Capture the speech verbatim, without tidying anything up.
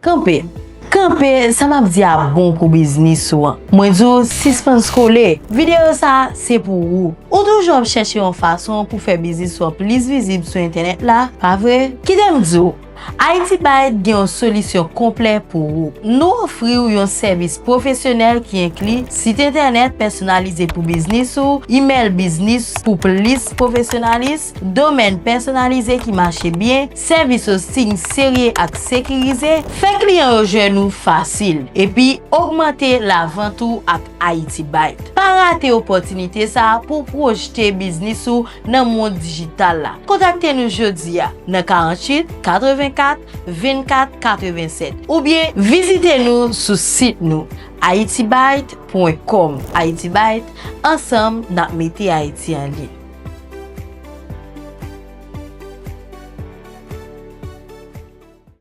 Kanpe. Kanpe, sa m ap di a bon pou biznis ou an. Mwen di w, sispann scrolle. Videyo sa a, se pou ou. Ou toujou ap chèche yon fason pou fè biznis ou an plis vizib sou entènèt la, pa vre? Kite m di w, Haiti Byte gen yon solisyon konplè pou ou. Nou ofri w yon sèvis pwofesyonèl ki enkli sit entènèt pèsonalize pou biznis ou, imèl biznis pou plis pwofesyonalis, domèn pèsonalize ki mache byen, sèvis hosting serye ak sekirize, fè kliyan yo jwenn ou fasil, epi ogmante lavant ou ak Haiti Byte. Pa rate opòtinite sa a pou w pwojte biznis ou nan mond dijital la. Kontakte nou jodi a nan karanntuit, katrevenkat, vennkat, katrevennsèt oubyen vizite nou sou sit nou haitibyte pwen kòm. Haiti Byte, ansanm n ap mete Ayiti an liy.